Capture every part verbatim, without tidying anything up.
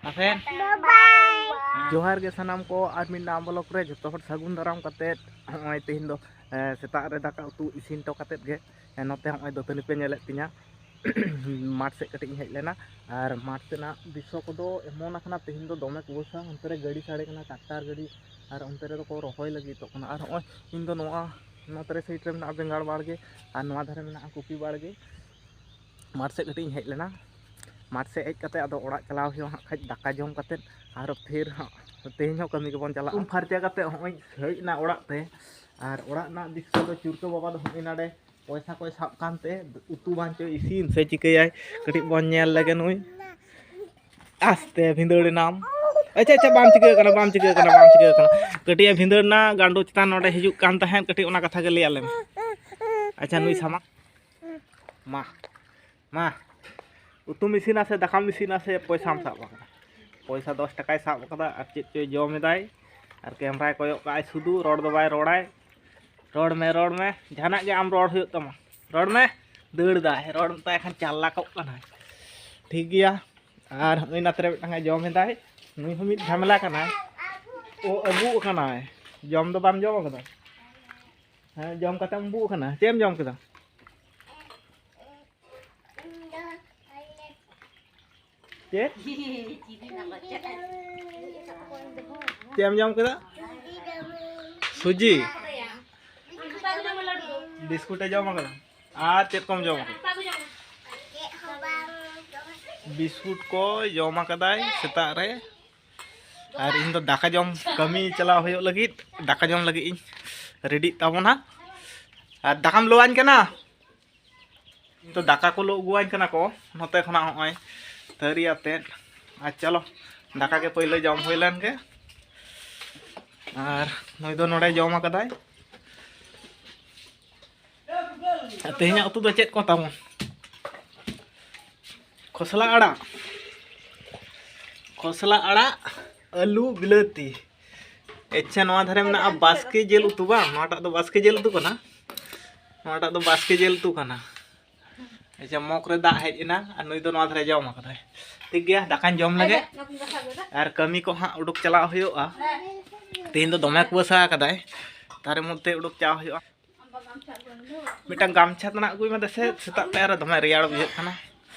ᱟᱥᱮᱱ᱾ ᱵᱟᱭ ᱵᱟᱭ᱾ ᱡᱚᱦᱟᱨ ᱜᱮ ᱥᱟᱱᱟᱢ ᱠᱚ, ᱟᱨ ᱢᱤᱫ ᱱᱟᱣᱟ ᱵᱞᱚᱜ ᱨᱮ ᱡᱚᱛᱚ ᱦᱚᱲ ᱥᱟᱹᱜᱩᱱ ᱫᱟᱨᱟᱢ ᱠᱟᱛᱮᱫ, ᱱᱚᱜᱼᱚᱭ ᱛᱮᱦᱮᱧ ᱫᱚ, ᱮ, ᱥᱮᱛᱟᱜ ᱨᱮ ᱫᱟᱠᱟ ᱩᱛᱩ ᱤᱥᱤᱱ ᱦᱚᱴᱚ ᱠᱟᱛᱮᱫ ᱜᱮ, ᱮ, ᱱᱚᱛᱮ ᱱᱚᱜᱼᱚᱭ ᱫᱟᱹᱛᱟᱹᱱᱤ ᱯᱮ ᱧᱮᱞᱮᱫ ᱛᱤᱧᱟ᱾ ᱢᱟᱴᱷ ᱥᱮᱫ ᱠᱟᱹᱴᱤᱡ ᱤᱧ ᱦᱮᱡ ᱞᱮᱱᱟ, ᱟᱨ ᱢᱟᱴᱷ ᱥᱮᱱᱟᱜ ᱫᱨᱤᱥᱥᱚ ᱠᱚᱫᱚ ᱮᱢᱚᱱ ᱟᱠᱟᱱᱟ, ᱛᱮᱦᱮᱧ ᱫᱚ ᱫᱚᱢᱮ ᱠᱩᱣᱟᱹᱥᱟ, ᱚᱱᱛᱮ ᱨᱮ ᱜᱟᱹᱰᱤ ᱥᱟᱰᱮ ᱠᱟᱱᱟ, ᱴᱨᱟᱠᱴᱟᱨ ᱜᱟᱹᱰᱤ, ᱟᱨ ᱚᱱᱛᱮ ᱨᱮᱫᱚ ᱠᱚ ᱨᱚᱦᱚᱭ ᱞᱟᱹᱜᱤᱫᱚᱜ ᱠᱟᱱᱟ᱾ ᱟᱨ ᱱᱚᱜᱼᱚᱭ ᱤᱧ ᱫᱚ ᱱᱚᱣᱟ, ᱱᱚᱛᱮ ᱨᱮ ᱥᱟᱭᱤᱰ ᱨᱮ ᱢᱮᱱᱟᱜᱼᱟ ᱵᱮᱸᱜᱟᱲ ᱵᱟᱲᱜᱮ, ᱟᱨ ᱱᱚᱣᱟ ᱫᱷᱟᱨᱮ ᱢᱮᱱᱟᱜᱼᱟ ᱠᱚᱯᱤ ᱵᱟᱲᱜᱮ᱾ ᱢᱟᱴᱷ ᱥᱮᱫ ᱠᱟᱹᱴᱤᱡ ᱤᱧ ᱦᱮᱡ ᱞᱮᱱᱟ᱾ ᱢᱟᱴᱷ ᱥᱮᱫ ᱦᱮᱡ ᱠᱟᱛᱮ ᱟᱫᱚ ᱚᱲᱟᱜ ᱪᱟᱞᱟᱣ ᱦᱩᱭᱩᱜᱼᱟ ᱦᱟᱸᱜ ᱠᱷᱟᱡ ᱫᱟᱠᱟ ᱡᱚᱢ ᱠᱟᱛᱮ, ᱟᱨ ᱯᱷᱤᱨ ᱦᱟᱸᱜ ᱛᱮᱦᱮᱧ ᱦᱚᱸ ᱠᱟᱹᱢᱤ ᱜᱮᱵᱚᱱ ᱪᱟᱞᱟᱜᱼᱟ᱾ ᱩᱢ ᱯᱷᱟᱨᱪᱟ ᱠᱟᱛᱮ ᱦᱚᱸᱜᱼᱚᱭ ᱦᱮᱡ ᱮᱱᱟ ᱚᱲᱟᱜ ᱛᱮ, ᱟᱨ ᱚᱲᱟᱜ ᱨᱮᱱᱟᱜ ᱫᱨᱤᱥᱥᱚ ᱫᱚ ᱪᱩᱨᱠᱟᱹ ᱵᱟᱵᱟ ᱫᱚ ᱦᱚᱸᱜᱼᱚᱭ ᱱᱟᱰᱮ ᱯᱚᱭᱥᱟ ᱠᱚᱭ ᱥᱟᱵ ᱠᱟᱱᱛᱮ ᱩᱛᱩ ᱵᱟᱝ ᱪᱚ ᱤᱥᱤᱱ ᱥᱮ ᱪᱤᱠᱟᱹᱭᱟᱭ, ᱠᱟᱹᱴᱤᱡ ᱵᱚᱱ ᱧᱮᱞ ᱞᱮᱜᱮ ᱱᱩᱭ᱾ ᱟᱥᱛᱮ ᱵᱷᱤᱸᱫᱟᱹᱲ ᱮᱱᱟᱢ᱾ ᱟᱪᱪᱷᱟ, ᱟᱪᱪᱷᱟ, ᱵᱟᱢ ᱪᱤᱠᱟᱹ ᱠᱟᱱᱟ, ᱵᱟᱢ ᱪᱤᱠᱟᱹ ᱠᱟᱱᱟ, ᱵᱟᱢ ᱪᱤᱠᱟᱹ ᱠᱟᱱᱟ᱾ ᱠᱟᱹᱴᱤᱡ ᱮ ᱵᱷᱤᱸᱫᱟᱹᱲ ᱮᱱᱟ, ᱜᱟᱸᱰᱳ ᱪᱮᱛᱟᱱ ᱱᱚᱰᱮ ᱦᱤᱡᱩᱜ ᱠᱟᱱ ᱛᱟᱦᱮᱸᱫ, ᱠᱟᱹᱴᱤᱡ ᱚᱱᱟ ᱠᱟᱛᱷᱟ ᱜᱮ ᱞᱟᱹᱭ ᱟᱞᱮ ᱢᱮ᱾ ᱟᱪᱪᱷᱟ, ᱱᱩᱭ ᱥᱟᱢᱟᱝ᱾ ᱢᱟ, ᱢᱟ, ᱩᱛᱩᱢ ᱤᱥᱤᱱᱟ ᱥᱮ ᱫᱟᱠᱟᱢ ᱤᱥᱤᱱᱟ ᱥᱮ ᱯᱚᱭᱥᱟᱢ ᱥᱟᱵ ᱟᱠᱟᱫᱟ? ᱯᱚᱭᱥᱟ ᱫᱚᱥ ᱴᱟᱠᱟᱭ ᱥᱟᱵ ᱟᱠᱟᱫᱟ ᱟᱨ ᱪᱮᱫ ᱪᱚᱭ ᱡᱚᱢ ᱮᱫᱟᱭ, ᱟᱨ ᱠᱮᱢᱨᱟᱭ ᱠᱚᱭᱚᱜ ᱠᱟᱜᱼᱟᱭ ᱥᱩᱫᱷᱩ, ᱨᱚᱲ ᱫᱚ ᱵᱟᱭ ᱨᱚᱲᱟᱭ᱾ ᱨᱚᱲ ᱢᱮ, ᱨᱚᱲ ᱢᱮ, ᱡᱟᱦᱟᱱᱟᱜ ᱜᱮ ᱟᱢ ᱨᱚᱲ ᱦᱩᱭᱩᱜ ᱛᱟᱢᱟ, ᱨᱚᱲ ᱢᱮ᱾ ᱫᱟᱹᱲ ᱫᱟᱭ, ᱨᱚᱲ ᱢᱮᱛᱟᱭ ᱠᱷᱟᱱ ᱪᱟᱞᱞᱟᱠᱚᱜ ᱠᱟᱱᱟᱭ᱾ ᱴᱷᱤᱠ ᱜᱮᱭᱟ, ᱟᱨ ᱱᱩᱭ ᱱᱟᱛᱮ ᱨᱮ ᱢᱤᱫᱴᱟᱝ ᱮ ᱡᱚᱢ ᱮᱫᱟᱭ, ᱱᱩᱭ ᱦᱚᱸ ᱢᱤᱫ ᱡᱷᱟᱢᱮᱞᱟ ᱠᱟᱱᱟᱭ᱾ ᱳ, ᱟᱹᱵᱩᱜ ᱟᱠᱟᱱᱟᱭ, ᱡᱚᱢ ᱫᱚ ᱵᱟᱢ ᱡᱚᱢ ᱟᱠᱟᱫᱟ? ᱦᱮᱸ, ᱡᱚᱢ ᱠᱟᱛᱮᱢ ᱩᱵᱩᱜ ᱟᱠᱟᱱᱟ᱾ ᱪᱮᱫ ᱮᱢ ᱡᱚᱢ ᱠᱮᱫᱟ? ᱪᱮᱫ? ᱪᱮᱫ ᱮᱢ ᱡᱚᱢ ᱠᱮᱫᱟ? ᱥᱩᱡᱤ? ᱵᱤᱥᱠᱩᱴ ᱮ ᱡᱚᱢ ᱟᱠᱟᱫᱟ᱾ ᱟᱨ ᱪᱮᱫ ᱠᱚᱢ ᱡᱚᱢ ᱟᱠᱟᱫᱟ? ᱵᱤᱥᱠᱩᱴ ᱠᱚ ᱡᱚᱢ ᱟᱠᱟᱫᱟᱭ ᱥᱮᱛᱟᱜ ᱨᱮ᱾ ᱟᱨ ᱤᱧ ᱫᱚ ᱫᱟᱠᱟ ᱡᱚᱢ ᱠᱟᱹᱢᱤ ᱪᱟᱞᱟᱣ ᱦᱩᱭᱩᱜ ᱞᱟᱹᱜᱤᱫ, ᱫᱟᱠᱟ ᱡᱚᱢ ᱞᱟᱹᱜᱤᱫ ᱤᱧ ᱨᱮᱰᱤᱜ ᱛᱟᱵᱚᱱᱟ᱾ ᱟᱨ ᱫᱟᱠᱟᱢ ᱞᱚᱣᱟᱧ ᱠᱟᱱᱟ? ᱤᱧ ᱫᱚ ᱫᱟᱠᱟ ᱠᱚ ᱞᱚ ᱟᱹᱜᱩᱣᱟᱹᱧ ᱠᱟᱱᱟ ᱠᱚ ᱱᱚᱛᱮ ᱠᱷᱚᱱᱟᱜ, ᱦᱚᱸᱜᱼᱚᱭ ᱛᱷᱟᱹᱨᱤ ᱟᱛᱮᱫ᱾ ᱟᱨ ᱪᱚᱞᱚ, ᱫᱟᱠᱟ ᱜᱮ ᱯᱳᱭᱞᱳ ᱡᱚᱢ ᱦᱩᱭ ᱞᱮᱱ ᱜᱮ᱾ ᱟᱨ ᱱᱩᱭ ᱫᱚ ᱱᱚᱰᱮ ᱡᱚᱢ ᱟᱠᱟᱫᱟᱭ᱾ ᱟᱨ ᱛᱮᱦᱮᱧᱟᱜ ᱩᱛᱩ ᱫᱚ ᱪᱮᱫ ᱠᱚ ᱛᱟᱵᱚᱱ? ᱠᱷᱚᱥᱞᱟ ᱟᱲᱟᱜ, ᱠᱷᱚᱥᱞᱟ ᱟᱲᱟᱜ, ᱟᱹᱞᱩ, ᱵᱤᱞᱟᱹᱛᱤ᱾ ᱟᱪᱪᱷᱟ, ᱱᱚᱣᱟ ᱫᱷᱟᱨᱮ ᱢᱮᱱᱟᱜᱼᱟ ᱵᱟᱥᱠᱮ ᱡᱤᱞ ᱩᱛᱩ, ᱵᱟᱝ? ᱱᱚᱣᱟᱴᱟᱜ ᱫᱚ ᱵᱟᱥᱠᱮ ᱡᱤᱞ ᱩᱛᱩ ᱠᱟᱱᱟ, ᱱᱚᱣᱟᱴᱟᱜ ᱫᱚ ᱵᱟᱥᱠᱮ ᱡᱤᱞ ᱩᱛᱩ ᱠᱟᱱᱟ᱾ ᱟᱪᱪᱷᱟ, ᱢᱚᱜᱽ ᱨᱮ ᱫᱟᱜ ᱦᱮᱡ ᱮᱱᱟ ᱟᱨ ᱱᱩᱭ ᱫᱚ ᱱᱚᱣᱟ ᱫᱷᱟᱨᱮ ᱡᱚᱢ ᱟᱠᱟᱫᱟᱭ᱾ ᱴᱷᱤᱠ ᱜᱮᱭᱟ, ᱫᱟᱠᱟᱧ ᱡᱚᱢ ᱞᱮᱜᱮ᱾ ᱟᱨ ᱠᱟᱹᱢᱤ ᱠᱚ ᱦᱟᱸᱜ ᱩᱰᱩᱠ ᱪᱟᱞᱟᱣ ᱦᱩᱭᱩᱜᱼᱟ᱾ ᱛᱮᱦᱮᱧ ᱫᱚ ᱫᱚᱢᱮ ᱠᱩᱣᱟᱹᱥᱟ ᱟᱠᱟᱫᱟᱭ, ᱛᱟᱨ ᱢᱚᱫᱽᱫᱷᱮ ᱩᱰᱩᱠ ᱪᱟᱞᱟᱣ ᱦᱩᱭᱩᱜᱼᱟ᱾ ᱢᱤᱫᱴᱟᱝ ᱜᱟᱢᱪᱷᱟ ᱛᱟᱱᱟᱜ ᱟᱹᱜᱩᱭ ᱢᱮ ᱫᱮᱥᱮ, ᱥᱮᱛᱟᱜ ᱯᱟᱭᱟᱨ ᱨᱮ ᱫᱚᱢᱮ ᱨᱮᱭᱟᱲ ᱵᱩᱡᱷᱟᱹᱜ ᱠᱟᱱᱟ᱾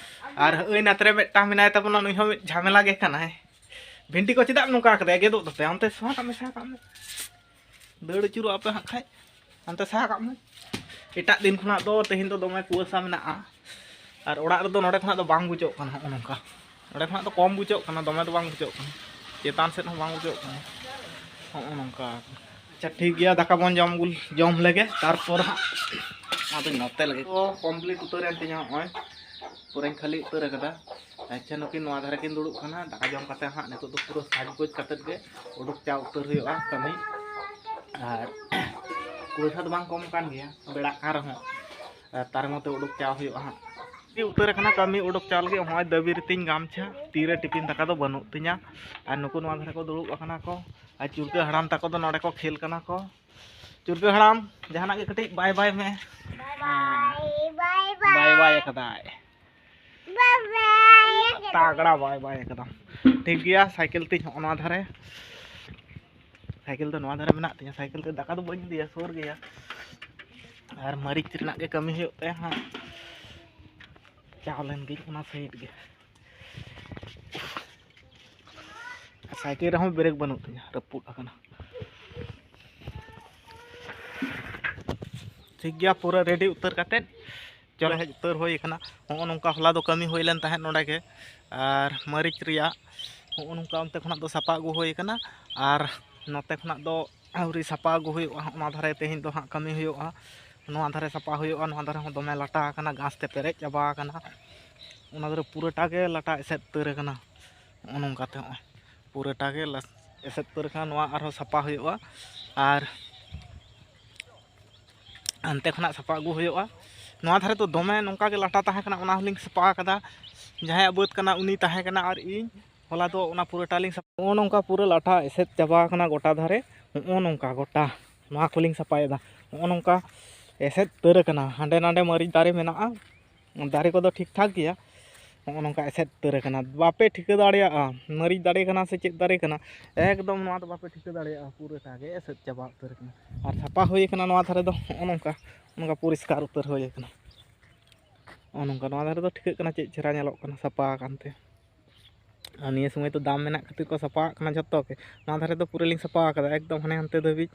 ᱟᱨ ᱦᱟᱹᱭ ᱱᱟᱛᱮ ᱨᱮ ᱢᱤᱫᱴᱟᱝ ᱢᱮᱱᱟᱭ ᱛᱟᱵᱚᱱᱟ, ᱱᱩᱭ ᱦᱚᱸ ᱢᱤᱫ ᱡᱷᱟᱢᱮᱞᱟ ᱜᱮ ᱠᱟᱱᱟᱭ᱾ ᱵᱷᱤᱱᱴᱤ ᱠᱚ ᱪᱮᱫᱟᱜ ᱮᱢ ᱱᱚᱝᱠᱟ ᱠᱟᱫᱟᱭᱟ? ᱜᱮᱫᱚᱜ ᱛᱟᱯᱮᱭᱟ᱾ ᱚᱱᱛᱮ ᱥᱟᱦᱟ ᱠᱟᱜ ᱢᱮ, ᱥᱟᱦᱟ ᱠᱟᱜ ᱢᱮ᱾ ᱫᱟᱹᱲ ᱟᱹᱪᱩᱨᱚᱜ ᱟᱯᱮ ᱦᱟᱸᱜ ᱠᱷᱟᱡ᱾ ᱦᱟᱱᱛᱮ ᱥᱟᱦᱟ ᱠᱟᱜ ᱢᱮ᱾ ᱮᱴᱟᱜ ᱫᱤᱱ ᱠᱷᱚᱱᱟᱜ ᱫᱚ ᱛᱮᱦᱮᱧ ᱫᱚ ᱫᱚᱢᱮ ᱠᱩᱣᱟᱹᱥᱟ ᱢᱮᱱᱟᱜᱼᱟ᱾ ᱟᱨ ᱚᱲᱟᱜ ᱨᱮᱫᱚ ᱱᱚᱰᱮ ᱠᱷᱚᱱᱟᱜ ᱫᱚ ᱵᱟᱝ ᱵᱩᱡᱷᱟᱹᱜ ᱠᱟᱱᱟ, ᱦᱚᱸᱜᱼᱚ ᱱᱚᱝᱠᱟ᱾ ᱱᱚᱰᱮ ᱠᱷᱚᱱᱟᱜ ᱫᱚ ᱠᱚᱢ ᱵᱩᱡᱷᱟᱹᱜ ᱠᱟᱱᱟ, ᱫᱚᱢᱮ ᱫᱚ ᱵᱟᱝ ᱵᱩᱡᱷᱟᱹᱜ ᱠᱟᱱᱟ᱾ ᱪᱮᱛᱟᱱ ᱥᱮᱫ ᱦᱚᱸ ᱵᱟᱝ ᱵᱩᱡᱷᱟᱹᱜ ᱠᱟᱱᱟ, ᱦᱚᱸᱜᱼᱚ ᱱᱚᱝᱠᱟ᱾ ᱟᱪᱪᱷᱟ, ᱴᱷᱤᱠ ᱜᱮᱭᱟ, ᱫᱟᱠᱟ ᱵᱚᱱ ᱡᱚᱢ ᱜᱩᱞ-, ᱡᱚᱢ ᱞᱮᱜᱮ, ᱛᱟᱨᱯᱚᱨ ᱦᱟᱸᱜ ᱟᱫᱚᱧ ᱱᱚᱛᱮ ᱞᱟᱹᱜᱤᱫ᱾ ᱛᱚ, complete ᱩᱛᱟᱹᱨ ᱮᱱ ᱛᱤᱧᱟ ᱦᱚᱸᱜᱼᱚᱭ, ᱯᱩᱨᱟᱹᱧ ᱠᱷᱟᱹᱞᱤ ᱩᱛᱟᱹᱨ ᱟᱠᱟᱫᱟ᱾ ᱟᱪᱪᱷᱟ, ᱱᱩᱠᱤᱱ ᱱᱚᱣᱟ ᱫᱷᱟᱨᱮ ᱠᱤᱱ ᱫᱩᱲᱩᱵ ᱠᱟᱱᱟ᱾ ᱫᱟᱠᱟ ᱡᱚᱢ ᱠᱟᱛᱮ ᱦᱟᱸᱜ ᱱᱤᱛᱚᱜ ᱫᱚ ᱯᱩᱨᱟᱹ ᱥᱟᱡᱽᱜᱚᱡᱽ ᱠᱟᱛᱮᱫ ᱜᱮ ᱩᱰᱩᱠ ᱪᱟ ᱩᱛᱟᱹᱨ ᱦᱩᱭᱩᱜᱼᱟ ᱠᱟᱹᱢᱤ᱾ ᱟᱨ ᱠᱩᱲᱟᱹ ᱫᱚ ᱵᱟᱝ ᱠᱚᱢ ᱠᱟᱱ ᱜᱮᱭᱟ, ᱵᱮᱲᱟᱜ ᱠᱟᱱ ᱨᱮᱦᱚᱸ᱾ ᱟᱨ ᱛᱟᱨ ᱢᱚᱫᱽᱫᱷᱮ ᱩᱰᱩᱠ ᱪᱟ ᱦᱩᱭᱩᱜᱼᱟ ᱦᱟᱸᱜ᱾ ᱩᱛᱟᱹᱨ ᱟᱠᱟᱱᱟ ᱠᱟᱹᱢᱤ ᱩᱰᱩᱠ ᱪᱟᱣᱞᱮ ᱜᱮ᱾ ᱦᱚᱸᱜᱼᱚᱭ ᱫᱟᱹᱵᱤ ᱨᱮ ᱛᱤᱧ ᱜᱟᱢᱪᱷᱟ, ᱛᱤᱨᱮ ᱴᱤᱯᱤᱱ ᱫᱟᱠᱟ ᱫᱚ ᱵᱟᱹᱱᱩᱜ ᱛᱤᱧᱟ᱾ ᱟᱨ ᱱᱩᱠᱩ ᱱᱚᱣᱟ ᱫᱷᱟᱨᱮ ᱠᱚ ᱫᱩᱲᱩᱵ ᱟᱠᱟᱱᱟ ᱠᱚ, ᱟᱨ ᱪᱩᱨᱠᱟᱹ ᱦᱟᱲᱟᱢ ᱛᱟᱠᱚ ᱫᱚ ᱱᱚᱰᱮ ᱠᱚ ᱠᱷᱮᱞ ᱠᱟᱱᱟ ᱠᱚ᱾ ᱪᱩᱨᱠᱟᱹ ᱦᱟᱲᱟᱢ, ᱡᱟᱦᱟᱱᱟᱜ ᱜᱮ ᱠᱟᱹᱴᱤᱡ ᱵᱟᱭ ᱵᱟᱭ ᱢᱮ᱾ ᱵᱟᱭ ᱵᱟᱭ, ᱵᱟᱭ ᱵᱟᱭ᱾ ᱵᱟᱭ ᱵᱟᱭ ᱟᱠᱟᱫᱟᱭ᱾ ᱵᱟᱭ ᱵᱟᱭ ᱟᱠᱟᱫᱟᱭ᱾ ᱛᱟᱜᱲᱟ ᱵᱟᱭ ᱵᱟᱭ ᱟᱠᱟᱫᱟᱢ᱾ ᱴᱷᱤᱠ ᱜᱮᱭᱟ, ᱥᱟᱭᱠᱮᱞ ᱛᱤᱧ ᱦᱚᱸᱜᱼᱚ ᱱᱚᱣᱟ ᱫᱷᱟᱨᱮ᱾ ᱥᱟᱭᱠᱮᱞ ᱫᱚ ᱱᱚᱣᱟ ᱫᱷᱟᱨᱮ ᱢᱮᱱᱟᱜ ᱛᱤᱧᱟ, ᱥᱟᱭᱠᱮᱞ ᱛᱮ ᱫᱟᱠᱟ ᱫᱚ ᱵᱟᱹᱧ ᱤᱫᱤᱭᱟ, ᱥᱩᱨ ᱜᱮᱭᱟ᱾ ᱟᱨ ᱢᱟᱹᱨᱤᱪ ᱨᱮᱱᱟᱜ ᱜᱮ ᱠᱟᱹᱢᱤ ᱦᱩᱭᱩᱜ ᱛᱟᱭᱟ ᱦᱟᱸᱜ᱾ ᱪᱟᱣ ᱞᱮᱱ ᱜᱤᱧ ᱚᱱᱟ ᱥᱟᱭᱤᱰ ᱜᱮ᱾ ᱥᱟᱭᱠᱮᱞ ᱨᱮᱦᱚᱸ ᱵᱨᱮᱠ ᱵᱟᱹᱱᱩᱜ ᱛᱤᱧᱟ, ᱨᱟᱹᱯᱩᱫ ᱟᱠᱟᱱᱟ᱾ ᱴᱷᱤᱠ ᱜᱮᱭᱟ, ᱯᱩᱨᱟᱹ ᱨᱮᱰᱤ ᱩᱛᱟᱹᱨ ᱠᱟᱛᱮᱫ ᱪᱚᱞᱚ ᱦᱮᱡ ᱩᱛᱟᱹᱨ ᱦᱩᱭ ᱟᱠᱟᱱᱟ᱾ ᱦᱚᱸᱜᱼᱚ ᱱᱚᱝᱠᱟ ᱦᱚᱞᱟ ᱫᱚ ᱠᱟᱹᱢᱤ ᱦᱩᱭ ᱞᱮᱱ ᱛᱟᱦᱮᱸᱫ ᱱᱚᱰᱮ ᱜᱮ, ᱟᱨ ᱢᱟᱹᱨᱤᱪ ᱨᱮᱭᱟᱜ ᱦᱚᱸᱜᱼᱚ ᱱᱚᱝᱠᱟ ᱚᱱᱛᱮ ᱠᱷᱚᱱᱟᱜ ᱫᱚ ᱥᱟᱯᱟ ᱟᱹᱜᱩ ᱦᱩᱭ ᱟᱠᱟᱱᱟ, ᱟᱨ ᱱᱚᱛᱮ ᱠᱷᱚᱱᱟᱜ ᱫᱚ ᱟᱹᱣᱨᱤ ᱥᱟᱯᱟ ᱟᱹᱜᱩ ᱦᱩᱭᱩᱜᱼᱟ᱾ ᱚᱱᱟ ᱫᱷᱟᱨᱮ ᱛᱮᱦᱮᱧ ᱫᱚ ᱦᱟᱸᱜ ᱠᱟᱹᱢᱤ ᱦᱩᱭᱩᱜᱼᱟ, ᱱᱚᱣᱟ ᱫᱷᱟᱨᱮ ᱥᱟᱯᱟ ᱦᱩᱭᱩᱜᱼᱟ᱾ ᱱᱚᱣᱟ ᱫᱷᱟᱨᱮ ᱦᱚᱸ ᱫᱚᱢᱮ ᱞᱟᱴᱟ ᱟᱠᱟᱱᱟ, ᱜᱷᱟᱥ ᱛᱮ ᱯᱮᱨᱮᱡ ᱪᱟᱵᱟ ᱟᱠᱟᱱᱟ᱾ ᱚᱱᱟ ᱫᱷᱟᱨᱮ ᱯᱩᱨᱟᱹᱴᱟ ᱜᱮ ᱞᱟᱴᱟ ᱮᱥᱮᱫ ᱩᱛᱟᱹᱨ ᱟᱠᱟᱱᱟ᱾ ᱱᱚᱜᱼᱚ ᱱᱚᱝᱠᱟ ᱛᱮ ᱦᱚᱸᱜᱼᱚᱭ ᱯᱩᱨᱟᱹᱴᱟ ᱜᱮ ᱞᱟᱥ-, ᱮᱥᱮᱫ ᱩᱛᱟᱹᱨ ᱟᱠᱟᱱᱟ᱾ ᱱᱚᱣᱟ ᱟᱨᱦᱚᱸ ᱥᱟᱯᱟ ᱦᱩᱭᱩᱜᱼᱟ, ᱟᱨ ᱦᱟᱱᱛᱮ ᱠᱷᱚᱱᱟᱜ ᱥᱟᱯᱟ ᱟᱹᱜᱩ ᱦᱩᱭᱩᱜᱼᱟ᱾ ᱱᱚᱣᱟ ᱫᱷᱟᱨᱮ ᱫᱚ ᱫᱚᱢᱮ ᱱᱚᱝᱠᱟ ᱜᱮ ᱞᱟᱴᱟ ᱛᱟᱦᱮᱸ ᱠᱟᱱᱟ, ᱚᱱᱟ ᱦᱚᱸᱞᱤᱧ ᱥᱟᱯᱟ ᱟᱠᱟᱫᱟ᱾ ᱡᱟᱦᱟᱸᱭᱟᱜ ᱵᱟᱹᱫᱽ ᱠᱟᱱᱟ ᱩᱱᱤ ᱛᱟᱦᱮᱸ ᱠᱟᱱᱟ, ᱟᱨ ᱤᱧ ᱦᱚᱞᱟ ᱫᱚ ᱚᱱᱟ ᱯᱩᱨᱟᱹᱴᱟ ᱞᱤᱧ ᱥᱟᱯᱟ᱾ ᱱᱚᱜᱼᱚ ᱱᱚᱝᱠᱟ ᱯᱩᱨᱟᱹ ᱞᱟᱴᱟ ᱮᱥᱮᱫ ᱪᱟᱵᱟ ᱟᱠᱟᱱᱟ ᱜᱚᱴᱟ ᱫᱷᱟᱨᱮ᱾ ᱱᱚᱜᱼᱚ ᱱᱚᱝᱠᱟ ᱜᱚᱴᱟ ᱱᱚᱣᱟ ᱠᱚᱞᱤᱧ ᱥᱟᱯᱟᱭᱮᱫᱟ᱾ ᱱᱚᱜᱼᱚ ᱱᱚᱝᱠᱟ ᱮᱥᱮᱫ ᱩᱛᱟᱹᱨ ᱟᱠᱟᱱᱟ᱾ ᱦᱟᱸᱰᱮ ᱱᱟᱰᱮ ᱢᱟᱹᱨᱤᱪ ᱫᱟᱨᱮ ᱢᱮᱱᱟᱜᱼᱟ, ᱫᱟᱨᱮ ᱠᱚᱫᱚ ᱴᱷᱤᱠ ᱴᱷᱟᱠ ᱜᱮᱭᱟ᱾ ᱱᱚᱜᱼᱚ ᱱᱚᱝᱠᱟ ᱮᱥᱮᱫ ᱩᱛᱟᱹᱨ ᱟᱠᱟᱱᱟ, ᱵᱟᱯᱮ ᱴᱷᱤᱠᱟᱹ ᱫᱟᱲᱮᱭᱟᱜᱼᱟ ᱢᱟᱹᱨᱤᱪ ᱫᱟᱨᱮ ᱠᱟᱱᱟ ᱥᱮ ᱪᱮᱫ ᱫᱟᱨᱮ ᱠᱟᱱᱟ, ᱮᱠᱫᱚᱢ ᱱᱚᱣᱟ ᱫᱚ ᱵᱟᱯᱮ ᱴᱷᱤᱠᱟᱹ ᱫᱟᱲᱮᱭᱟᱜᱼᱟ, ᱯᱩᱨᱟᱹᱴᱟ ᱜᱮ ᱮᱥᱮᱫ ᱪᱟᱵᱟ ᱩᱛᱟᱹᱨ ᱟᱠᱟᱱᱟ᱾ ᱟᱨ ᱥᱟᱯᱷᱟ ᱦᱩᱭ ᱟᱠᱟᱱᱟ ᱱᱚᱣᱟ ᱫᱷᱟᱨᱮ ᱫᱚ, ᱱᱚᱜᱼᱚ ᱱᱚᱝᱠᱟ, ᱱᱚᱝᱠᱟ ᱯᱚᱨᱤᱥᱠᱟᱨ ᱩᱛᱟᱹᱨ ᱦᱩᱭ ᱟᱠᱟᱱᱟ᱾ ᱱᱚᱜᱼᱚ ᱱᱚᱝᱠᱟ ᱱᱚᱣᱟ ᱫᱷᱟᱨᱮ ᱫᱚ ᱴᱷᱤᱠᱟᱹᱜ ᱠᱟᱱᱟ ᱪᱮᱫ ᱪᱮᱦᱨᱟ ᱧᱮᱞᱚᱜ ᱠᱟᱱᱟ ᱥᱟᱯᱷᱟ ᱟᱠᱟᱱ ᱛᱮ᱾ ᱟᱨ ᱱᱤᱭᱟᱹ ᱥᱚᱢᱚᱭ ᱫᱚ ᱫᱟᱢ ᱢᱮᱱᱟᱜ ᱠᱷᱟᱹᱛᱤᱨ ᱠᱚ ᱥᱟᱯᱷᱟ ᱟᱜ ᱠᱟᱱᱟ ᱡᱷᱚᱛᱚ ᱜᱮ᱾ ᱱᱚᱣᱟ ᱫᱷᱟᱨᱮ ᱫᱚ ᱯᱩᱨᱟᱹ ᱞᱤᱧ ᱥᱟᱯᱷᱟ ᱟᱠᱟᱫᱟ, ᱮᱠᱫᱚᱢ ᱦᱟᱱᱮ ᱦᱟᱱᱛᱮ ᱫᱷᱟᱹᱵᱤᱡ᱾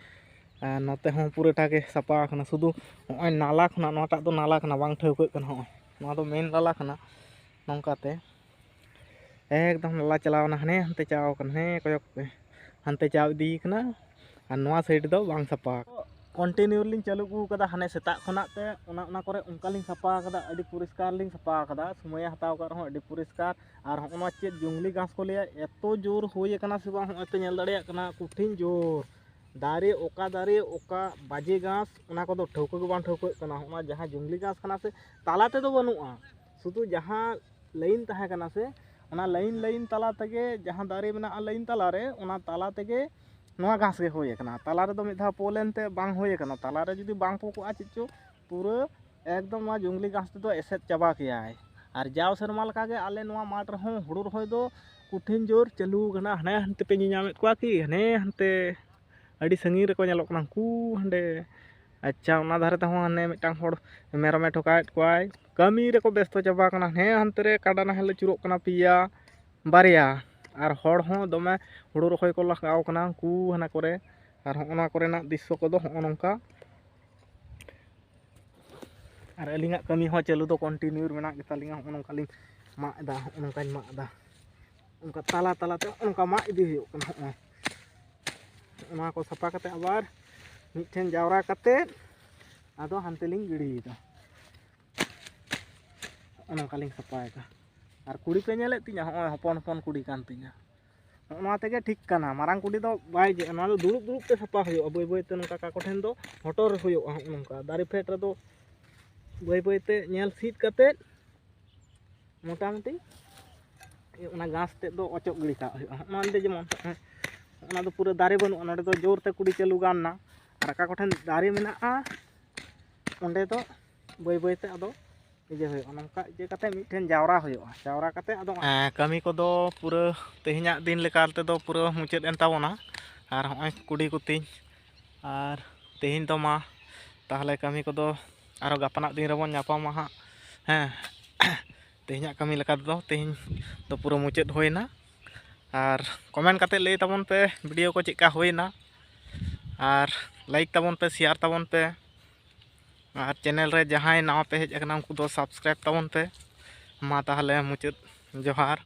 ᱟᱨ ᱱᱚᱛᱮ ᱦᱚᱸ ᱯᱩᱨᱟᱹᱴᱟ ᱜᱮ ᱥᱟᱯᱷᱟ ᱟᱠᱟᱱᱟ, ᱥᱩᱫᱷᱩ ᱱᱚᱜᱼᱚᱭ ᱱᱟᱞᱟ ᱠᱷᱚᱱᱟᱜ, ᱱᱚᱣᱟᱴᱟᱜ ᱫᱚ ᱱᱟᱞᱟ ᱠᱟᱱᱟ, ᱵᱟᱝ ᱴᱷᱟᱹᱣᱠᱟᱹᱜ ᱠᱟᱱᱟ᱾ ᱱᱚᱜᱼᱚᱭ ᱱᱚᱣᱟ ᱫᱚ ᱢᱮᱱ ᱱᱟᱞᱟ ᱠᱟᱱᱟ, ᱱᱚᱝᱠᱟᱛᱮ ᱮᱠᱫᱚᱢ ᱱᱟᱞᱟ ᱪᱟᱞᱟᱣ ᱮᱱᱟ, ᱦᱟᱱᱮ ᱦᱟᱱᱛᱮ ᱪᱟᱣ ᱟᱠᱟᱱᱟ, ᱦᱟᱱᱮ ᱠᱚᱭᱚᱜ ᱯᱮ, ᱦᱟᱱᱛᱮ ᱪᱟᱣ ᱤᱫᱤ ᱠᱟᱱᱟ᱾ ᱟᱨ ᱱᱚᱣᱟ ᱥᱟᱭᱤᱰ ᱫᱚ ᱵᱟᱝ ᱥᱟᱯᱷᱟ᱾ ᱠᱚᱱᱴᱤᱱᱤᱭᱩ ᱞᱤᱧ ᱪᱟᱹᱞᱩ ᱟᱹᱜᱩ ᱟᱠᱟᱫᱟ ᱦᱟᱱᱮ ᱥᱮᱛᱟᱜ ᱠᱷᱚᱱᱟᱜ ᱛᱮ, ᱚᱱᱟ ᱚᱱᱟ ᱠᱚᱨᱮ ᱚᱱᱠᱟ ᱞᱤᱧ ᱥᱟᱯᱷᱟ ᱟᱠᱟᱫᱟ, ᱟᱹᱰᱤ ᱯᱚᱨᱤᱥᱠᱟᱨ ᱞᱤᱧ ᱥᱟᱯᱷᱟ ᱟᱠᱟᱫᱟ, ᱥᱚᱢᱚᱭᱮ ᱦᱟᱛᱟᱣ ᱟᱠᱟᱫ ᱨᱮᱦᱚᱸ ᱟᱹᱰᱤ ᱯᱚᱨᱤᱥᱠᱟᱨ᱾ ᱟᱨ ᱦᱚᱸᱜᱼᱚ ᱱᱚᱣᱟ ᱪᱮᱫ ᱡᱚᱝᱞᱤ ᱜᱷᱟᱥ ᱠᱚ ᱞᱟᱹᱭᱟ, ᱮᱛᱚ ᱡᱳᱨ ᱦᱩᱭ ᱟᱠᱟᱱᱟ ᱥᱮ ᱵᱟᱝ, ᱦᱚᱸᱜᱼᱚᱭ ᱯᱮ ᱧᱮᱞ ᱫᱟᱲᱮᱭᱟᱜ ᱠᱟᱱᱟ, ᱠᱚᱴᱷᱤᱱ ᱡᱳᱨ᱾ ᱫᱟᱨᱮ ᱚᱠᱟ ᱫᱟᱨᱮ ᱚᱠᱟ ᱵᱟᱡᱮ ᱜᱷᱟᱥ, ᱚᱱᱟ ᱠᱚᱫᱚ ᱴᱷᱟᱹᱣᱠᱟᱹ ᱜᱮ ᱵᱟᱝ ᱴᱷᱟᱹᱣᱠᱟᱹᱜ ᱠᱟᱱᱟ᱾ ᱦᱚᱸᱜᱼᱚ ᱱᱚᱣᱟ ᱡᱟᱦᱟᱸ ᱡᱚᱝᱞᱤ ᱜᱷᱟᱥ ᱠᱟᱱᱟ ᱥᱮ, ᱛᱟᱞᱟ ᱛᱮᱫᱚ ᱵᱟᱹᱱᱩᱜᱼᱟ, ᱥᱩᱫᱷᱩ ᱡᱟᱦᱟᱸ ᱞᱟᱭᱤᱱ ᱛᱟᱦᱮᱸ ᱠᱟᱱᱟ ᱥᱮ, ᱚᱱᱟ ᱞᱟᱭᱤᱱ ᱞᱟᱭᱤᱱ ᱛᱟᱞᱟ ᱛᱮᱜᱮ, ᱡᱟᱦᱟᱸ ᱫᱟᱨᱮ ᱢᱮᱱᱟᱜᱼᱟ ᱞᱟᱭᱤᱱ ᱛᱟᱞᱟᱨᱮ, ᱚᱱᱟ ᱛᱟᱞᱟ ᱛᱮᱜᱮ ᱱᱚᱣᱟ ᱜᱷᱟᱥ ᱜᱮ ᱦᱩᱭ ᱟᱠᱟᱱᱟ᱾ ᱛᱟᱞᱟ ᱨᱮᱫᱚ ᱢᱤᱫ ᱫᱷᱟᱣ ᱯᱳ ᱞᱮᱱᱛᱮ ᱵᱟᱝ ᱦᱩᱭ ᱟᱠᱟᱱᱟ᱾ ᱛᱟᱞᱟ ᱨᱮ ᱡᱩᱫᱤ ᱵᱟᱝ ᱯᱳ ᱠᱚᱜᱼᱟ ᱪᱮᱫ ᱪᱚ, ᱯᱩᱨᱟᱹ ᱮᱠᱫᱚᱢ ᱱᱚᱣᱟ ᱡᱚᱝᱞᱤ ᱜᱷᱟᱥ ᱛᱮᱫᱚ ᱮᱥᱮᱫ ᱪᱟᱵᱟ ᱠᱮᱭᱟᱭ᱾ ᱟᱨ ᱡᱟᱣ ᱥᱮᱨᱢᱟ ᱞᱮᱠᱟᱜᱮ ᱟᱞᱮ ᱱᱚᱣᱟ ᱢᱟᱴᱷ ᱨᱮᱦᱚᱸ ᱦᱩᱲᱩ ᱨᱚᱦᱚᱭ ᱫᱚ ᱠᱚᱴᱷᱤᱱ ᱡᱳᱨ ᱪᱟᱹᱞᱩ ᱟᱠᱟᱱᱟ᱾ ᱦᱟᱱᱮ ᱦᱟᱱᱛᱮ ᱯᱮ ᱧᱮᱧᱟᱢᱮᱫ ᱠᱚᱣᱟ ᱠᱤ? ᱦᱟᱱᱮ ᱦᱟᱱᱛᱮ ᱟᱹᱰᱤ ᱥᱟᱺᱜᱤᱧ ᱨᱮᱠᱚ ᱧᱮᱞᱚᱜ ᱠᱟᱱᱟ ᱩᱱᱠᱩ ᱦᱟᱸᱰᱮ᱾ ᱟᱪᱪᱷᱟ, ᱚᱱᱟ ᱫᱷᱟᱨᱮ ᱛᱮᱦᱚᱸ ᱦᱟᱱᱮ ᱢᱤᱫᱴᱟᱝ ᱦᱚᱲ ᱢᱮᱨᱚᱢᱮ ᱴᱷᱚᱠᱟᱣᱮᱫ ᱠᱚᱣᱟᱭ, ᱠᱟᱹᱢᱤ ᱨᱮᱠᱚ ᱵᱮᱥᱛᱚ ᱪᱟᱵᱟ ᱟᱠᱟᱱᱟ᱾ ᱦᱟᱱᱮ ᱦᱟᱱᱛᱮ ᱨᱮ ᱠᱟᱰᱟ ᱱᱟᱦᱮᱞ ᱟᱹᱪᱩᱨᱚᱜ ᱠᱟᱱᱟ ᱯᱮᱭᱟ ᱵᱟᱨᱭᱟ, ᱟᱨ ᱦᱚᱲ ᱦᱚᱸ ᱫᱚᱢᱮ ᱦᱩᱲᱩ ᱨᱚᱦᱚᱭ ᱠᱚ ᱞᱟᱜᱟᱣ ᱠᱟᱱᱟ ᱩᱱᱠᱩ ᱦᱟᱱᱟ ᱠᱚᱨᱮ᱾ ᱟᱨ ᱦᱚᱸᱜᱼᱚ ᱱᱟ ᱠᱚᱨᱮᱱᱟᱜ ᱫᱨᱤᱥᱥᱚ ᱠᱚᱫᱚ ᱦᱚᱸᱜᱼᱚ ᱱᱚᱝᱠᱟ᱾ ᱟᱨ ᱟᱹᱞᱤᱧᱟᱜ ᱠᱟᱹᱢᱤ ᱦᱚᱸ ᱪᱟᱹᱞᱩ ᱫᱚ ᱠᱚᱱᱴᱤᱱᱤᱭᱩ ᱢᱮᱱᱟᱜ ᱜᱮᱛᱟᱞᱤᱧᱟ᱾ ᱦᱚᱸᱜᱼᱚ ᱱᱚᱝᱠᱟᱞᱤᱧ ᱢᱟᱜ ᱮᱫᱟ, ᱦᱚᱸᱜᱼᱚ ᱱᱚᱝᱠᱟᱧ ᱢᱟᱜ ᱮᱫᱟ, ᱚᱱᱠᱟ ᱛᱟᱞᱟ ᱛᱟᱞᱟᱛᱮ ᱚᱱᱠᱟ ᱢᱟᱜ ᱤᱫᱤ ᱦᱩᱭᱩᱜ ᱠᱟᱱᱟ᱾ ᱦᱚᱸᱜᱼᱚᱭ ᱚᱱᱟ ᱠᱚ ᱥᱟᱯᱷᱟ ᱠᱟᱛᱮ ᱟᱵᱟᱨ ᱢᱤᱫᱴᱷᱮᱱ ᱡᱟᱣᱨᱟ ᱠᱟᱛᱮ ᱟᱫᱚ ᱦᱟᱱᱛᱮ ᱞᱤᱧ ᱜᱤᱰᱤᱭᱮᱫᱟ᱾ ᱦᱚᱸᱜᱼᱚ ᱱᱚᱝᱠᱟᱞᱤᱧ ᱥᱟᱯᱷᱟᱭᱮᱫᱟ᱾ ᱟᱨ ᱠᱩᱰᱤ ᱯᱮ ᱧᱮᱞᱮᱫ ᱛᱤᱧᱟᱹ, ᱦᱚᱸᱜᱼᱚᱭ ᱦᱚᱯᱚᱱ ᱦᱚᱯᱚᱱ ᱠᱩᱰᱤ ᱠᱟᱱ ᱛᱤᱧᱟᱹ᱾ ᱱᱚᱜᱼᱚ ᱱᱚᱣᱟ ᱛᱮᱜᱮ ᱴᱷᱤᱠ ᱠᱟᱱᱟ, ᱢᱟᱨᱟᱝ ᱠᱩᱰᱤ ᱫᱚ ᱵᱟᱭ ᱤᱭᱟᱹᱜᱼᱟ᱾ ᱱᱚᱣᱟ ᱫᱚ ᱫᱩᱲᱩᱵ ᱫᱩᱲᱩᱵ ᱛᱮ ᱥᱟᱯᱷᱟ ᱦᱩᱭᱩᱜᱼᱟ᱾ ᱵᱟᱹᱭ ᱵᱟᱹᱭ ᱛᱮ ᱱᱚᱝᱠᱟ ᱚᱠᱟ ᱠᱚᱴᱷᱮᱱ ᱫᱚ ᱦᱚᱴᱚᱨ ᱦᱩᱭᱩᱜᱼᱟ᱾ ᱦᱚᱸᱜᱼᱚ ᱱᱚᱝᱠᱟ ᱫᱟᱨᱮ ᱯᱷᱮᱰ ᱨᱮᱫᱚ ᱵᱟᱹᱭ ᱵᱟᱹᱭ ᱛᱮ ᱧᱮᱞ ᱥᱤᱫ ᱠᱟᱛᱮᱫ ᱢᱚᱴᱟᱢᱩᱴᱤ ᱚᱱᱟ ᱜᱷᱟᱥ ᱛᱮᱫ ᱫᱚ ᱚᱪᱚᱜ ᱜᱤᱰᱤ ᱠᱟᱜ ᱦᱩᱭᱩᱜᱼᱟ᱾ ᱦᱚᱸᱜᱼᱚ ᱱᱚᱸᱰᱮ ᱡᱮᱢᱚᱱ, ᱦᱮᱸ, ᱚᱱᱟ ᱫᱚ ᱯᱩᱨᱟᱹ ᱫᱟᱨᱮ ᱵᱟᱹᱱᱩᱜᱼᱟ, ᱱᱚᱸᱰᱮ ᱫᱚ ᱡᱳᱨ ᱛᱮ ᱠᱩᱰᱤ ᱪᱟᱹᱞᱩ ᱜᱟᱱ ᱮᱱᱟ᱾ ᱟᱨ ᱚᱠᱟ ᱠᱚᱴᱷᱮᱱ ᱫᱟᱨᱮ ᱢᱮᱱᱟᱜᱼᱟ, ᱚᱸᱰᱮ ᱫᱚ ᱵᱟᱹᱭ ᱵᱟᱹᱭ ᱛᱮ ᱟᱫᱚ ᱤᱭᱟᱹ ᱦᱩᱭᱩᱜᱼᱟ, ᱱᱚᱝᱠᱟ ᱤᱭᱟᱹ ᱠᱟᱛᱮ ᱢᱤᱫᱴᱷᱮᱱ ᱡᱟᱣᱨᱟ ᱦᱩᱭᱩᱜᱼᱟ᱾ ᱡᱟᱣᱨᱟ ᱠᱟᱛᱮ ᱟᱫᱚ ᱦᱮᱸ, ᱠᱟᱹᱢᱤ ᱠᱚᱫᱚ ᱯᱩᱨᱟᱹ ᱛᱮᱦᱮᱧᱟᱜ ᱫᱤᱱ ᱞᱮᱠᱟ ᱛᱮᱫᱚ ᱯᱩᱨᱟᱹ ᱢᱩᱪᱟᱹᱫ ᱮᱱ ᱛᱟᱵᱚᱱᱟ᱾ ᱟᱨ ᱦᱚᱸᱜᱼᱚᱭ ᱠᱩᱰᱤ ᱠᱚᱛᱮᱧ ᱟᱨ ᱛᱮᱦᱮᱧ ᱫᱚ ᱢᱟ ᱛᱟᱦᱚᱞᱮ ᱠᱟᱹᱢᱤ ᱠᱚᱫᱚ ᱟᱨᱚ ᱜᱟᱯᱟᱱᱟᱜ ᱫᱤᱱ ᱨᱮᱵᱚᱱ ᱧᱟᱯᱟᱢᱟ ᱦᱟᱸᱜ᱾ ᱦᱮᱸ, ᱛᱮᱦᱮᱧᱟᱜ ᱠᱟᱹᱢᱤ ᱞᱮᱠᱟ ᱛᱮᱫᱚ ᱛᱮᱦᱮᱧ ᱫᱚ ᱯᱩᱨᱟᱹ ᱢᱩᱪᱟᱹᱫ ᱦᱩᱭᱱᱟ᱾ ᱟᱨ comment ᱠᱟᱛᱮ ᱞᱟᱹᱭ ᱛᱟᱵᱚᱱ ᱯᱮ video ᱠᱚ ᱪᱮᱫᱠᱟ ᱦᱩᱭᱱᱟ, ᱟᱨ like ᱛᱟᱵᱚᱱ ᱯᱮ, share ᱛᱟᱵᱚᱱ ᱯᱮ, ᱟᱨ channel ᱨᱮ ᱡᱟᱦᱟᱸᱭ ᱱᱟᱣᱟ ᱯᱮ ᱦᱮᱡ ᱟᱠᱟᱱᱟ ᱩᱱᱠᱩ ᱫᱚ subscribe ᱛᱟᱵᱚᱱ ᱯᱮ᱾ ᱢᱟ ᱛᱟᱦᱚᱞᱮ ᱢᱩᱪᱟᱹᱫ ᱡᱚᱦᱟᱨ᱾